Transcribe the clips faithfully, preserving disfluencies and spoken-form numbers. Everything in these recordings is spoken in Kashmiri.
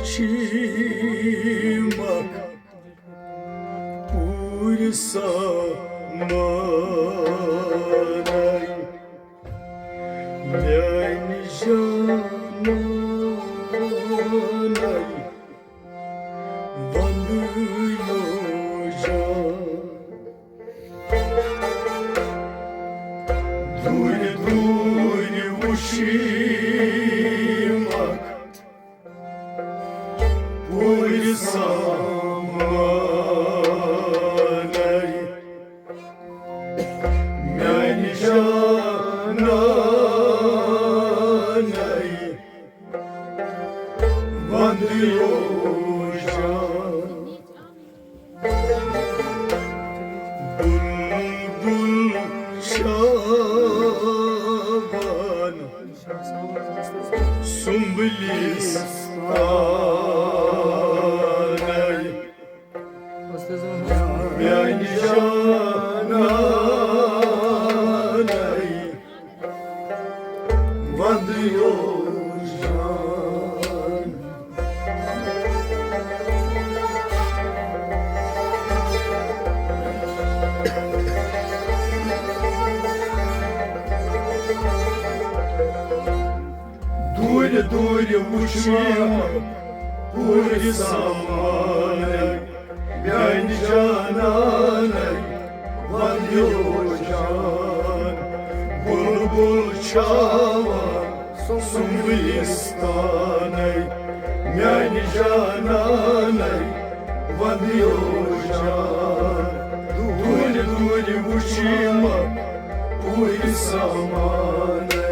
وُچھِم اکھ پوٗرٕ سامانَے، میٛانہِ جانانَے، وَندٕ یوجان۔ دوٗرِ دوٗرِ وُچھِم اکھ پوٗرٕ سامانَے، میٛانہِ جانانَے، وَندٕ یوجان۔ بُلبُل چھاوان سُمبلِس تانَے، میٛانہِ جانانَے، وَندٕ یوجان۔ دوٗرِ دوٗرِ وُچھِم پوٗرٕ سامانَے، میٛانہِ جانانَے، وَندٕ یوجان۔ بُلبُل چھاوان سُمبلِس تانَے، میٛانہِ جانانَے، وَندٕ یوجان۔ دوٗرِ دوٗرِ وُچھِم پوٗرٕ سامانَے۔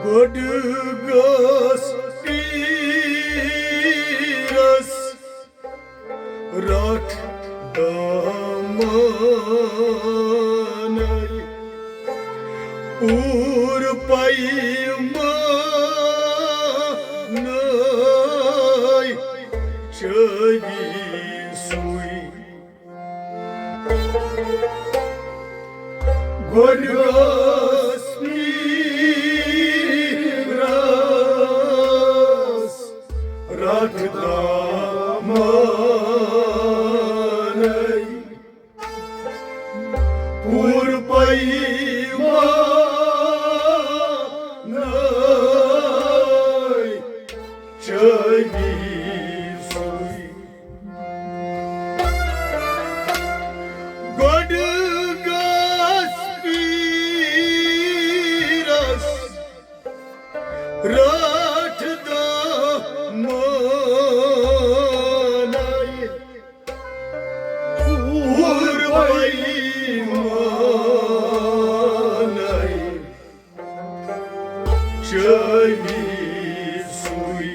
گۄڈٕ گٔژھ پیٖرس رٹھ دامانَے، پوٗرٕ پیمانَے چٲبی سُے۔ گۄڈٕ گٔژھ پیٖرس رٹھ دامانَے، پوٗرٕ پیمانَے چٲبی سُے۔ گۄڈٕ گٔژھ پیٖرس رٹھ دامانَے، پوٗرٕ پیمانَے چٲبی سُے۔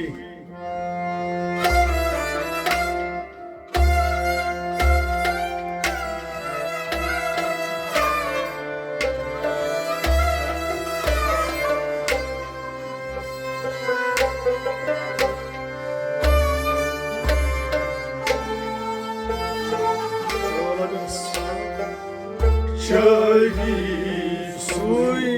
شٲہی سُے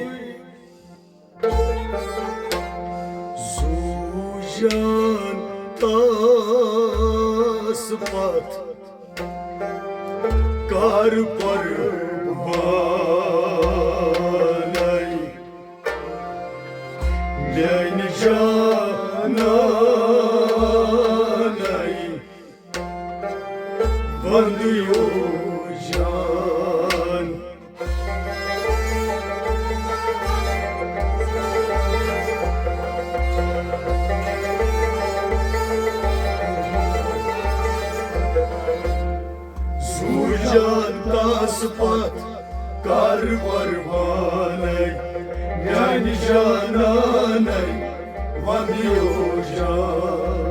زوٗ جان تس پتھ کر قربانَے۔ میانہِ جانانَے، وندیو جان۔ زوٗ جان تس پتھ کر قربانَے۔ میانہِ جانانَے، وندیو جان۔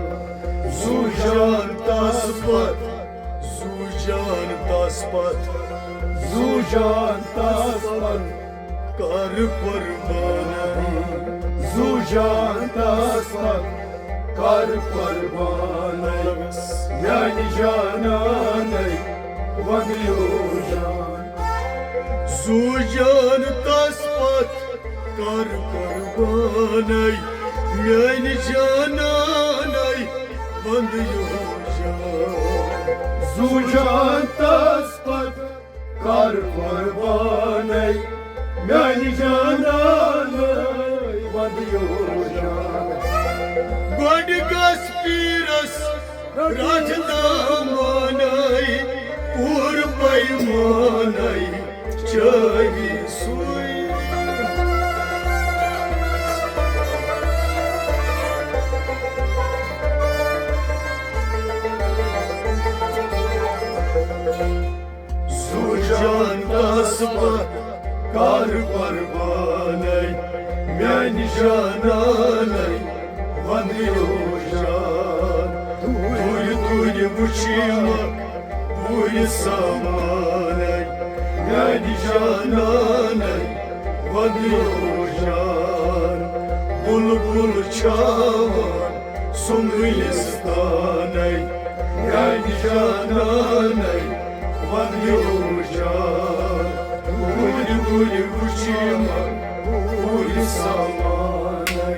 زوٗ جان تس پتھ، زوٗ جان تس پتھ، زوٗ جان تس پتھ کر قربانَے۔ زوٗ جان تس پتھ کر قربانَے۔ میانہِ جانانَے، وندیو جان۔ زوٗ جان تس پتھ کر قربانَے۔ میانہِ جانانَے، وندیو جان۔ زوٗ جان تس پتھ کر قربانَے۔ میانہِ جانانَے، وندیو جان۔ گۄڈٕ گژھ پیٖرس رٹھ دامانَے، پوٗرٕ پیمانَے چٲوی سُے۔ زوٗ جان تس پتھ کر قربانَے۔ میانہِ جانانَے، وندیو جان۔ تُلۍ تُلۍ وٕچھِ مکھ پوٗرٕ سامانَے۔ میانہِ جانانَے، وندیو جان۔ بلبل چھاوان سُنٛد گُلستانَے۔ میانہِ جانانَے، وندیو جان۔ تُلۍ تُلۍ وٕچھِ مکھ پوٗرٕ سامانَے۔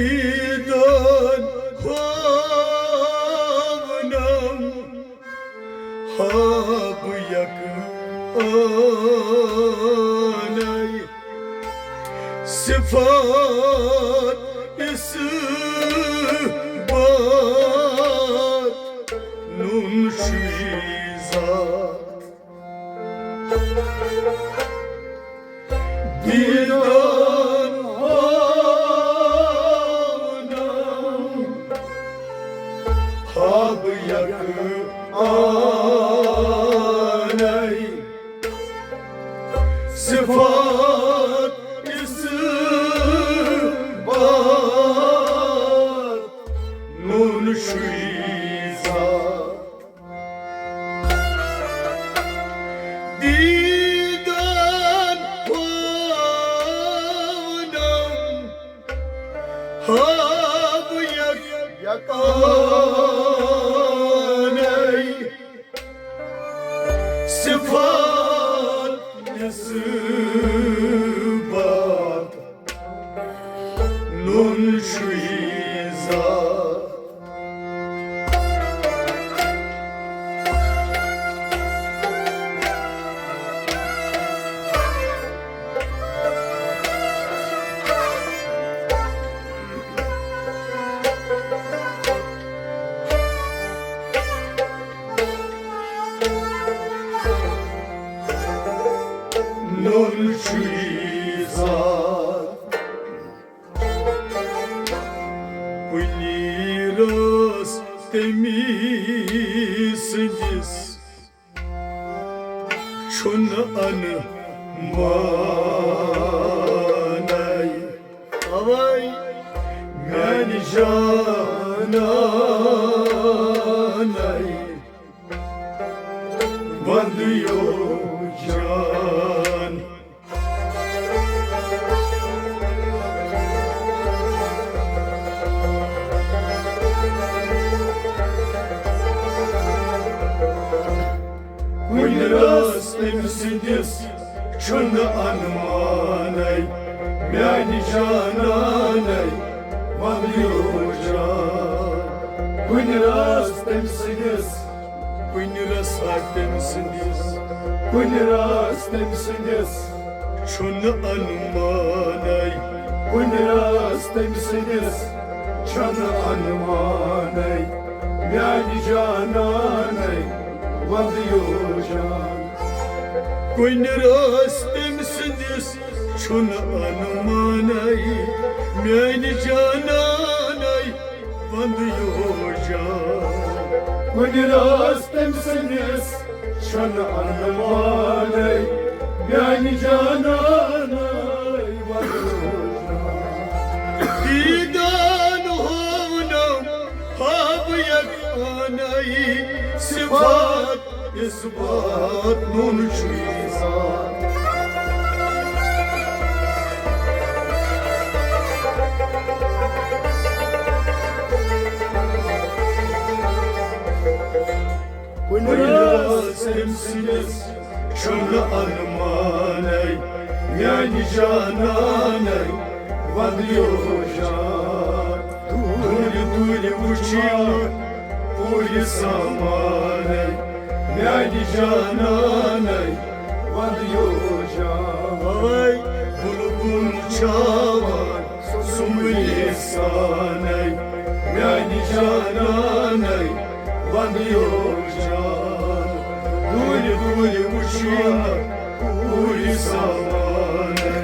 دیٖدن ہاونم ہاب یک آنَے۔ صفات اثبات نون شوی ذات۔ دیٖدن ہاونم ہاب یک آنَے۔ صفات اثبات نون شوی ذات۔ دیٖدن ہاونم ہاب یک آنَے۔ صفات اثبات نون شوی کُنہِ رٲژ تٔمۍ سٕنٛدِس چھُنہٕ اَنمانَے۔ اَوَے میٛانہِ جانانَے وَندٕ یو جان۔ کُنہِ رٲژ تٔمۍ سٕنٛدِس چھُنہٕ اَنمانَے، میٛانہِ جانانَے وَندٕ یو جان۔ کُنہِ رٲژ تٔمۍ سٕنٛدِس کُنہِ رژھا تٔمۍ سٕنٛدِس، کُنہِ رٲژ تٔمۍ سٕنٛدِس چھُنہٕ اَنمانَے۔ کُنہِ رٲژ تٔمۍ سٕنٛدِس چھُنہٕ اَنمانَے۔ میٛانہِ جانانَے وَندٕ یو جان۔ کُنہِ رٲژ تٔمۍ سٕنٛدِس چھُنہٕ اَنمانَے۔ میٛانہِ جانانَے وَندٕ یو جان۔ کُنہِ رٲژ تٔمۍ سٕنٛدِس چھُنہٕ اَنمانَے، میٛانہِ جانانَے وَندٕ یو جان۔ دیٖدان ہوونم ہاو یک پانَے صفات اثبات نون چھُے ذات۔ کُنہِ رٲژ تٔمۍ سٕنٛدِس چھُنہٕ اَنمانَے، میٛانہِ جانانَے وَندٕ یو جان۔ دوٗرِ دوٗرِ وٕچھِم پوٗرِ سامانَے، میٛانہِ جانانَے وَندٕ یو جان۔ اَوَے بُلبُل چھاوان سُمبلہِ سانَے، میٛانہِ جانانَے وَندٕ یو جان۔ دوٗرِ دوٗرِ وٕچھِم پوٗرِ سامانَے۔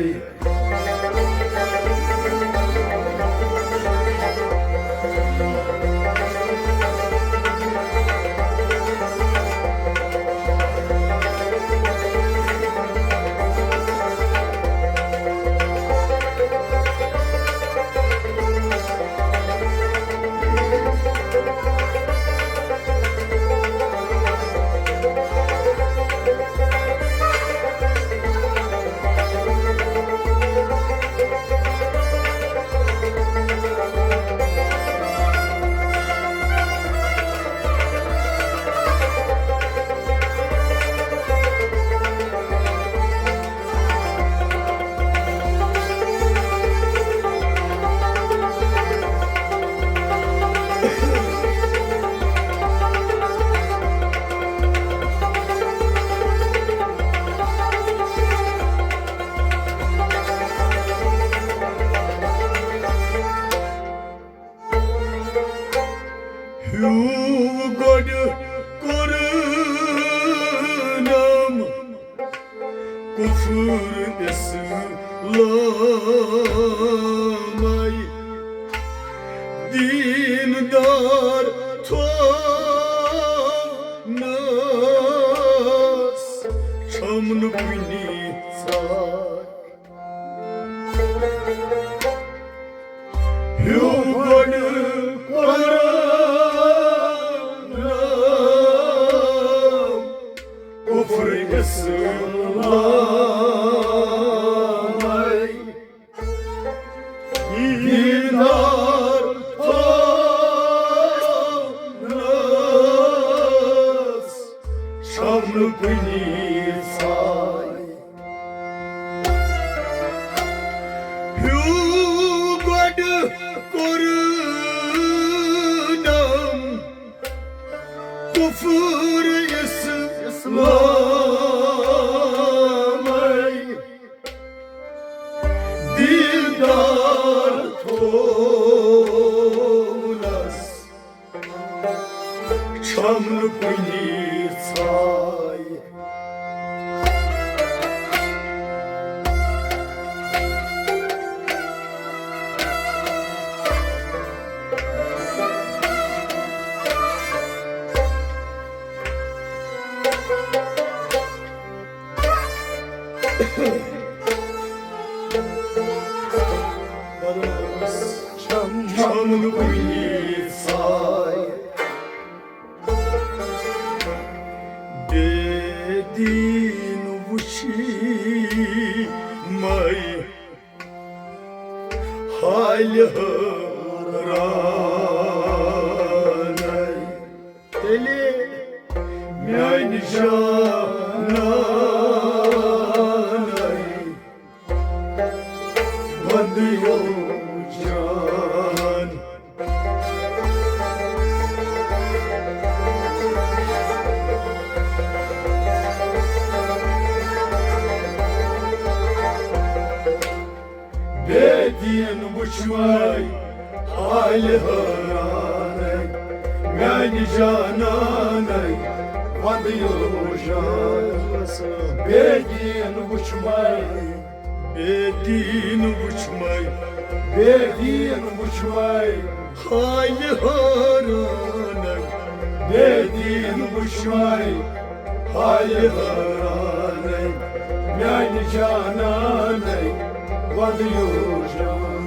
ہیوٗ گۄڈٕ کوٚرنم کفر اسلامے، دیٖندار تھوونس چھم نہٕ کُنی ژاے۔ ہیوٗ گۄڈٕ کوٚرنم کفر اسلامے، دیٖندار تھوونس چھم نہٕ کُنی ژاے۔ ہیوٗ گۄڈٕ کوٚرنم کفر اسلامے، دیٖندار تھوونس چھم نہٕ کُنی ژاے۔ کُنی سایہِ۔ بے دیٖن وٕچھی مَے حالہِ حٲرانَے۔ تیٚلہِ میٛانہِ جانانَے وَندٕ یوٗ جان۔ بے دیٖن وٕچھ مَے حالہِ حٲرانَے، میٛانہِ جانانَے وَندٕ یوٗ جان۔ بے دیٖن وٕچھ مَے، بے دیٖن وٕچھ مَے، بے دیٖن وٕچھ مَے حالہِ حٲرانَے، بے دیٖن وٕچھ مَے حالہِ حٲرانَے، میٛانہِ جانانَے وَندٕ یوٗ جان۔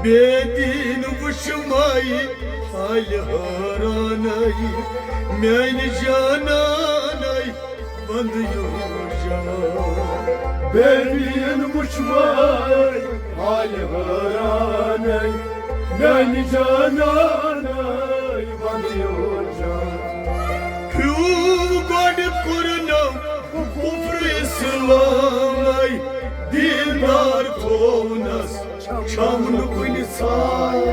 بے دیٖن وٕچھ مَے حالہِ حٲرانَے، میٛانہِ جانانَے وَندٕ یوٗ جان۔ بے دیٖن وٕچھ مَے حالہِ حٲرانَے، میٛانہِ جانانَے وَندٕ یوٗ جان۔ ہیوٗ گۄڈٕ کوٚرنو کُفر اِسلامَے، دیٖندار تھوونَس چھَم نہٕ کُنہِ سایہِ۔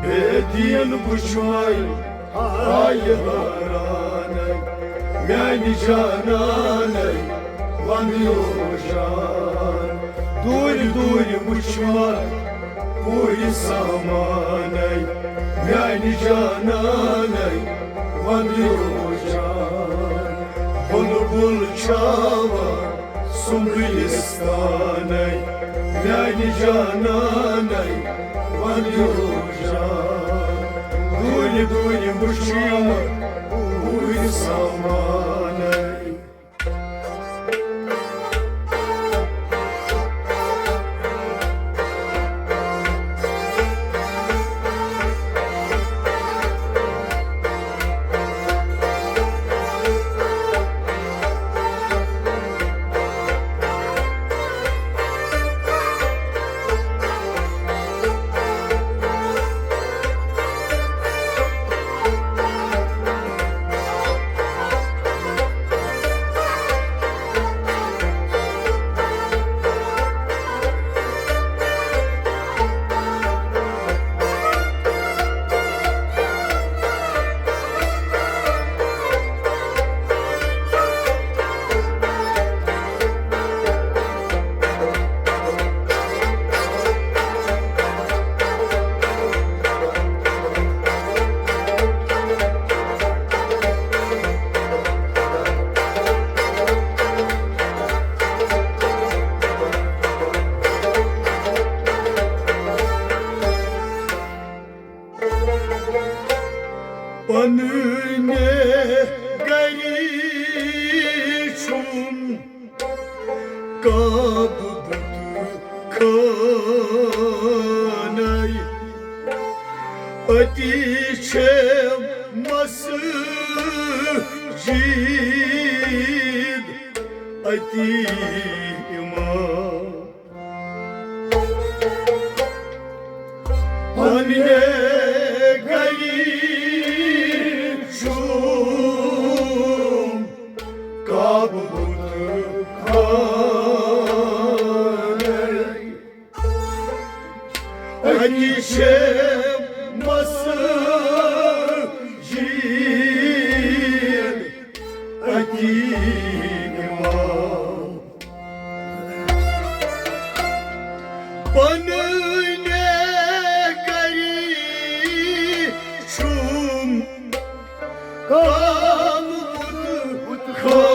بے دیٖن وٕچھ مَے حالہِ حٲرانَے، میٛانہِ جانانَے وَندٕ یوٗ جان۔ دوٗرِ دوٗرِ وٕچھ مَے پوٗرٕ سامانَے، میٛانہِ جانانَے وَندٕ یوٗ جان۔ بُلبُل چھاوان سُمبلِستانَے، میٛانہِ جانانَے وَندٕ یوٗ جان۔ دوٗرِ دوٗرِ وٕچھ مَے پوٗرٕ سامانَے۔ پنٕنۍ گری چھُم کعبہٕ بُت خانَے، أتی چھےٚ مسجد، أتی امام۔ پننہِ گری چھُم کعبہٕ بُت خانَے، أتی چھےٚ مسجد، أتی امام۔ پنٕنۍ گری چھُم کعبہٕ بُت خانَے،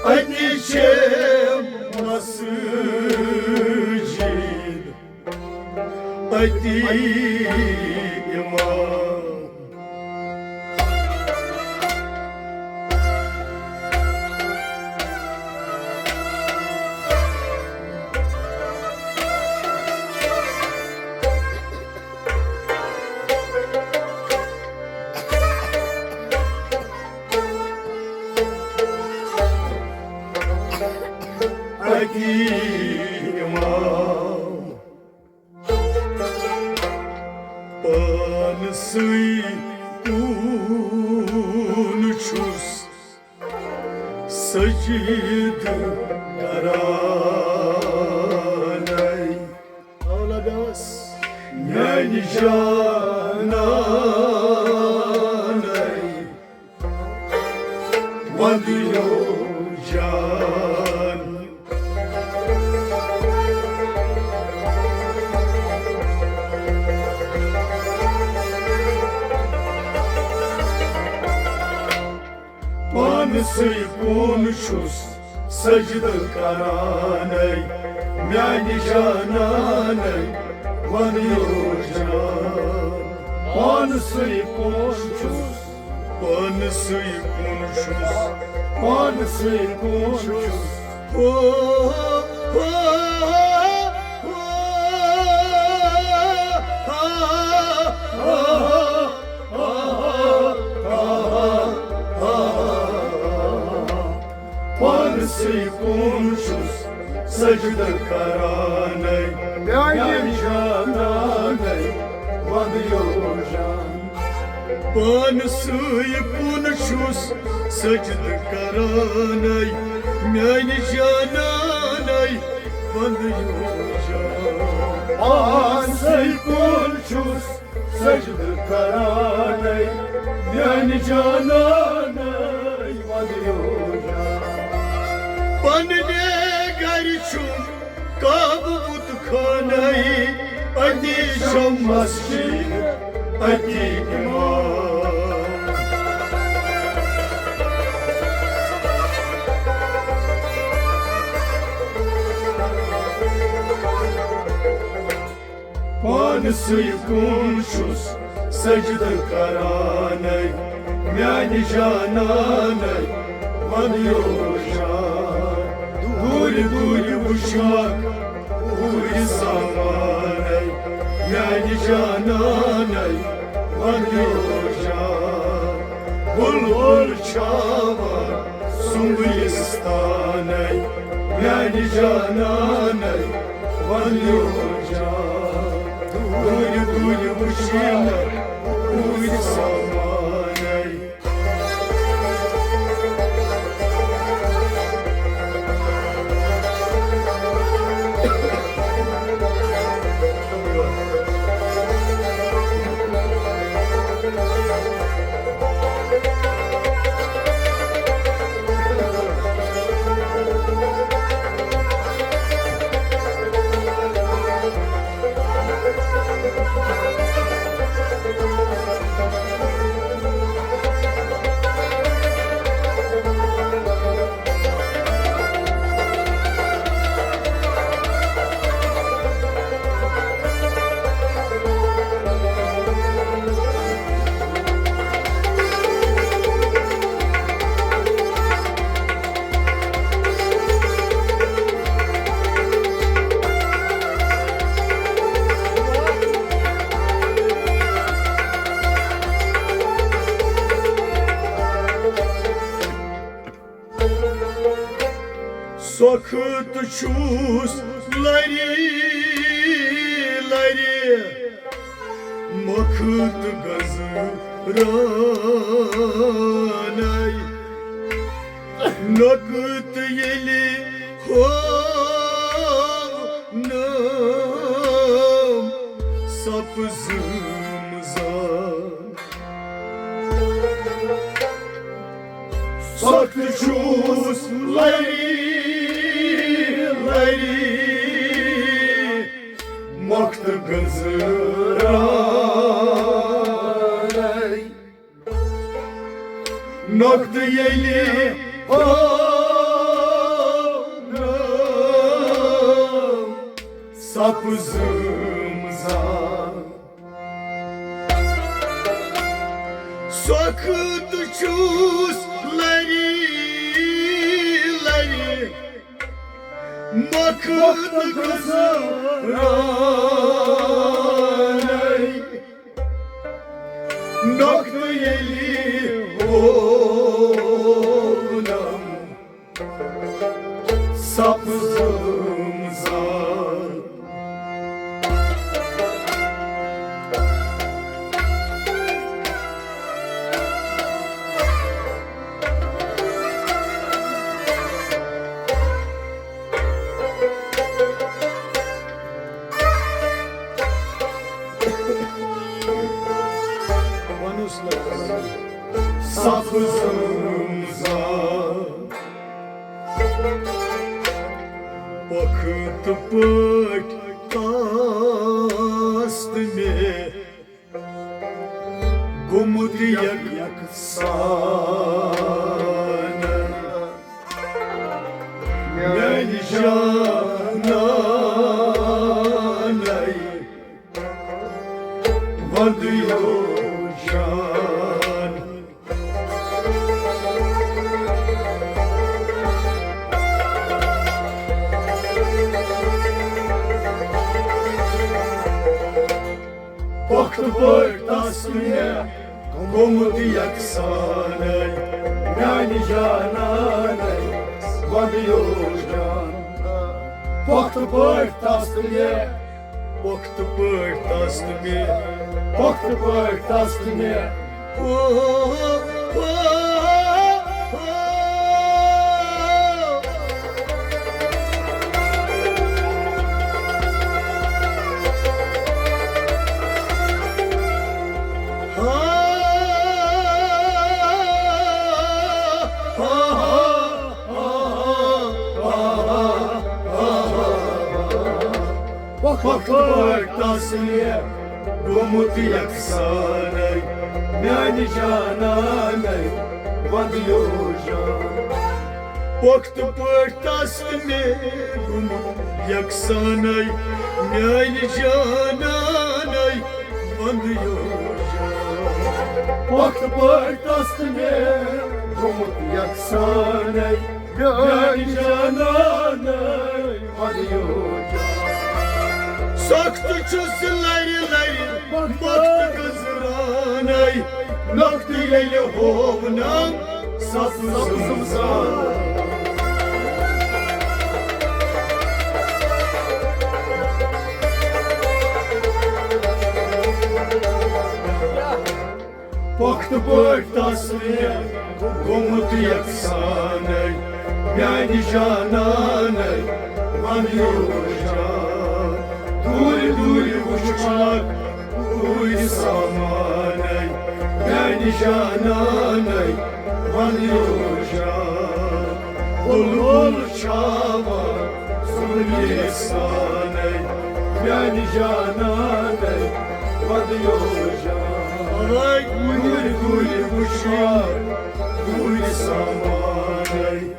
أتی چھےٚ مسجد، أتی اَکی اِمام پانسٕے کُن چھُس سجدٕ کرانَے۔ آو لگاوس۔ میانہِ جانانَے وندیو جان۔ پانسٕے کُن چھُس سجدٕ کرانَے، میانہِ جانانَے وندیو جان۔ پانسٕے کُن چھُس، پانسٕے کُن چھُس، پانسٕے کُن چھُس۔ ہو، ہو، ہو، ہو، ہو۔ پانسٕے کُن چھُس سجدٕ کرانَے، میانہِ جانانَے وندیو جان۔ پانسٕے کُن چھُس سجدٕ کرانَے، میانہِ جانانَے وندیو جان۔ پانسٕے کُن چھُس سجدٕ کرانَے، میانہِ جانانَے وندیو جان۔ پننہِ گرِ چھُم کعبہٕ بُت خانَے، أتی چھَم مسجد، أتی اِمام۔ پانسٕے کُن چھُس سجدٕ کرانَے، میانہِ جانانَے وندیو جان۔ دوٗرِ دوٗرِ وٕچھمکھ اوٗرِ سامانَے، میانہِ جانانَے وندیو جان۔ بُلبُل چھاوان سُمبلستانَے، میانہِ جانانَے وندیو جان۔ دوٗرِ دوٗرِ وٕچھِم اوٗرِ سامانَے۔ سخت چھُس لرِ لرِ مۄکھٕ تہٕ گزرانَے۔ نۄقطہٕ ییٚلہِ ہونم سپزٕ مٕزان۔ سخت چھُس لرِ لرِ مۄکھٕ تہٕ گزرانَے۔ نۄقطہٕ ییٚلہِ ہونم سپزٕ مٕزان۔ سخت چھُس لرِ لرِ مۄکھٕ تہٕ گُزرانَے۔ نۄقطہٕ ییٚلہِ وونم سبزم زال۔ سبزم زال۔ پۄختہٕ پٲٹھۍ آس نہٕ مےٚ گوٚمُت یکسان۔ میانہِ جانانَے وَندٕ یوجان۔ پۄختہٕ پٲٹھۍ تس مےٚ گوٚمُت یکسانَے، میانہِ جانانَے وَندٕ یوجان۔ پۄختہٕ پٲٹھۍ تس مےٚ، پۄختہٕ پٲٹھۍ تس مےٚ، پۄختہٕ پٲٹھۍ تس مےٚ۔ او، او، او، او۔ پۄختہٕ پٲٹھۍ تس مےٚ گوٚمُت یکسانَے، میانہِ جانانَے وَندٕ یوجان۔ پۄختہٕ پٲٹھۍ تس مےٚ گوٚمُت یکسانَے، میانہِ جانانَے وَندٕ یوجان۔ پۄختہٕ پٲٹھۍ تس مےٚ گوٚمُت یکسانَے، میانہِ جانانَے وَندٕ یوجان۔ سخت چھُس لرِ لرِ مۄکھٕ گُزرانَے، نۄقطہٕ ییٚلہِ ہوونم سبزم زال۔ پۄختہٕ پٲٹھۍ تس مےٚ گوٚمُت یکسانَے، میانہِ جانانَے وَندٕ یوجان۔ دوٗرِ دوٗرِ وٕچھان کوٗرِ سامانَے، میانہِ جانانَے وَندٕ یوجان۔ بُلبُل چھاوان سُنٛد لِسانَے، میانہِ جانانَے وَندٕ یوجان۔ دوٗرِ دوٗرِ وٕچھان کوٗرِ سامانَے۔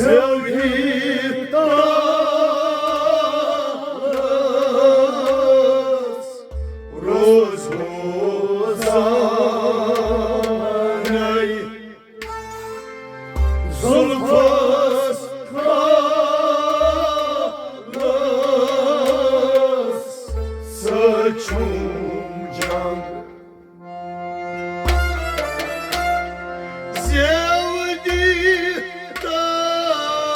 زیوِ تالس روز روزانَے۔ زُلفَس کھالَس سۄ چھُم جنگ۔ زیوِ تالس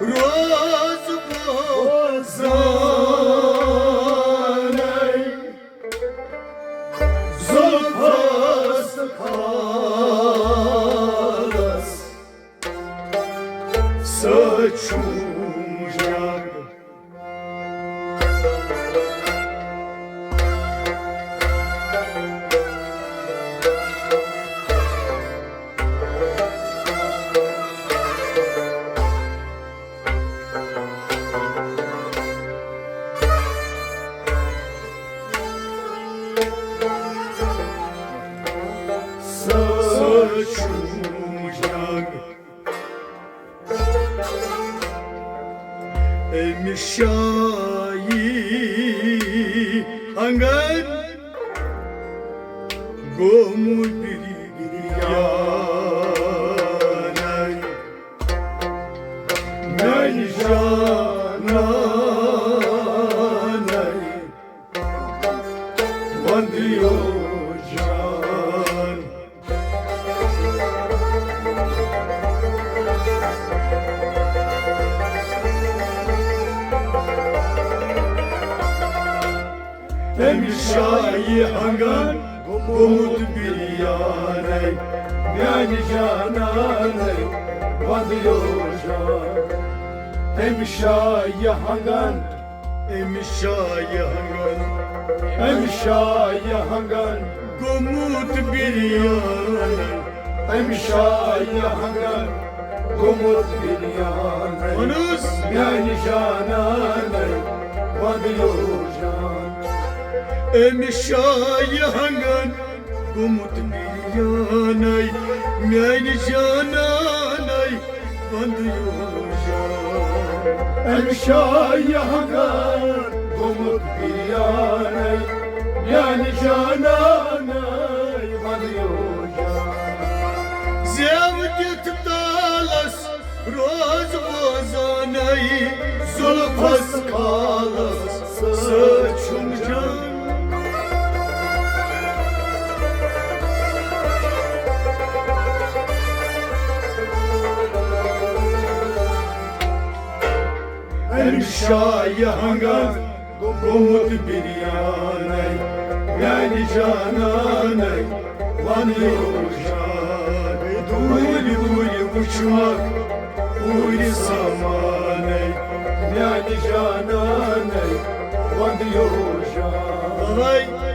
روز بوزانَے۔ زُلفَس کھالَس سۄ چھُم جنگ۔ سۄ چھُم جنگ۔ أمِس شاہی آنگن گوٚمُت بِریانَے۔ میانہِ جانانَے وندیو جان۔ أمِس شاہی آنگن گوٚمُت بِریانَے۔ میانہِ جانانَے وندیو جان۔ أمِس شاہی آنگن أمِس شاہی آنگن۔ أمِس شاہی آنگن۔ گوٚمُت بِریانَے۔ أمِس شاہی آنگن۔ گوٚمُت بِریانَے۔ وَن حظ۔ میانہِ جانانَے وندیو جان۔ أمِس شاہی آنگن۔ گوٚمُت بِریانَے۔ میانہِ جانانَے وندیو جان۔ أمِس شاہی آنگن گوٚمُت بِریانَے۔ میانہِ جانانَے وندیو جان۔ زیو دِتھ تالس روز بوزانَے۔ زُلفَس کھالَس سۄ چھُم جان۔ أمِس شاہی آنگن گوٚمُت بِریانَے۔ میانہِ جانانَے وندیو جان۔ دوٗرِ دوٗرِ وٕچھمکھ پوٗرِ زمانَے۔ میانہِ جانانَے وندیو جان۔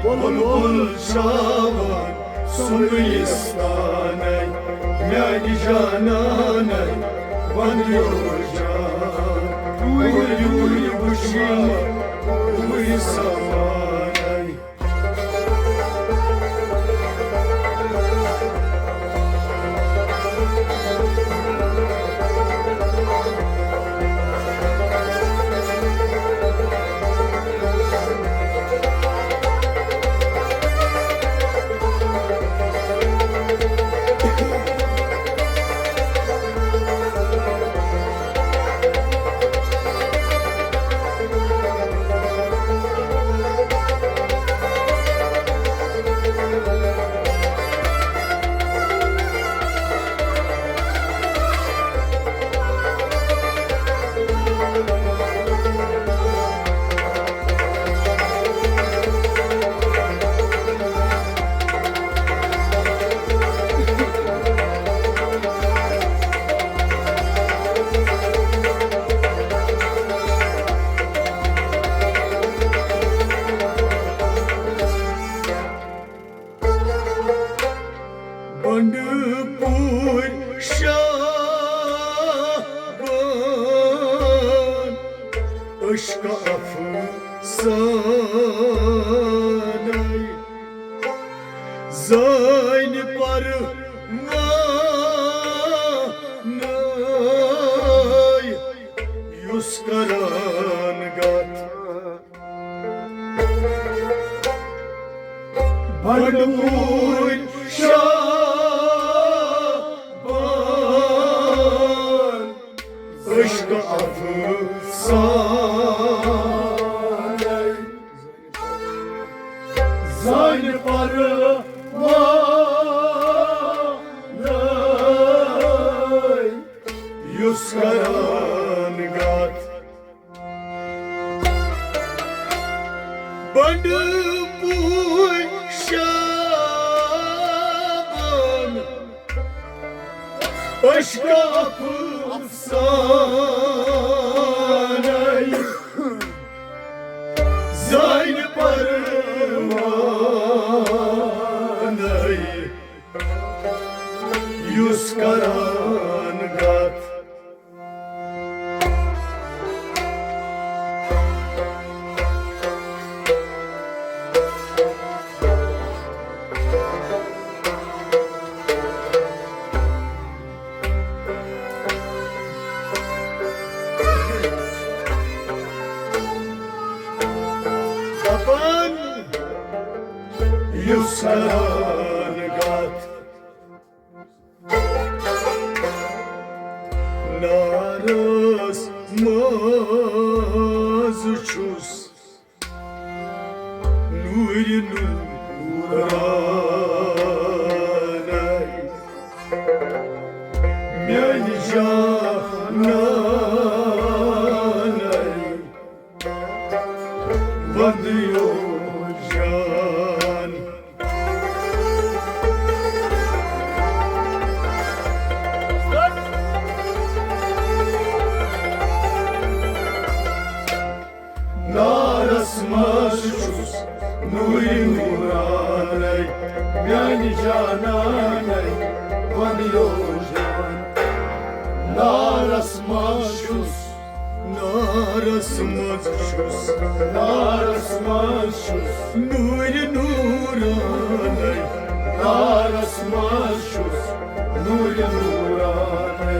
بلبل شاوان سُنٛد یِستانَے۔ میانہِ جانانَے وندیو جان۔ دوٗرِ دوٗرِ وٕچھمکھ پوٗرِ زمانَے۔ بنڈٕ پوٗرۍ شاہ بان عشق افسانَے زٲنۍ پروان۔ بنڈپور شابان، عشق افسانے۔ زانہِ پروانَے یُس کران گتھ۔ بنڈپور شابان، عشق افسانے۔ زانہِ پروانَے یُس کران گتھ۔ دپان یُس کران گتھ۔ نارس منٛز چھُس نوٗرِ نوٗرانَے، میٛانہِ جانانَے، وندیو جان۔ نارس منٛز چھُس نوٗرِ نوٗرانَے، میٛانہِ جانانَے، وندیو جان۔ نارس منٛز چھُس، نارس منٛز چھُس، نارس منٛز چھُس نوٗرِ نوٗرانَے۔ نارس منٛز چھُس نوٗرِ نوٗرانَے،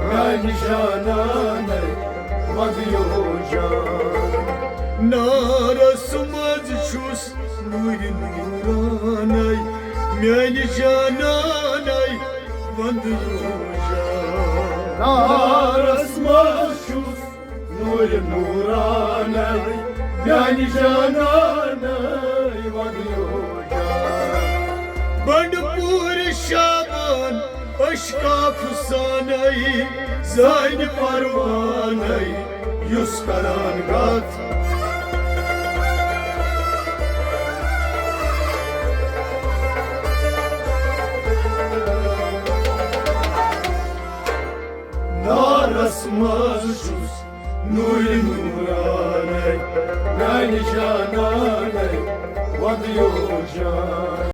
میٛانہِ جانانَے، وندیو جان۔ نارس منٛز چھُس نوٗرِ نوٗرانَے، میٛانہِ جانانَے، وندیو جان۔ نارس منٛز چھُس نوٗرِ نوٗرانَے، میٛانہِ جانانَے، وندیو جان۔ بنڈپور شابان، عشق افسانے، زانہِ پروانَے یُس کران گتھ۔ نارس منٛز چھُس نوٗرِ نوٗرانَے، میٛانہِ جانانَے، وندیو جان۔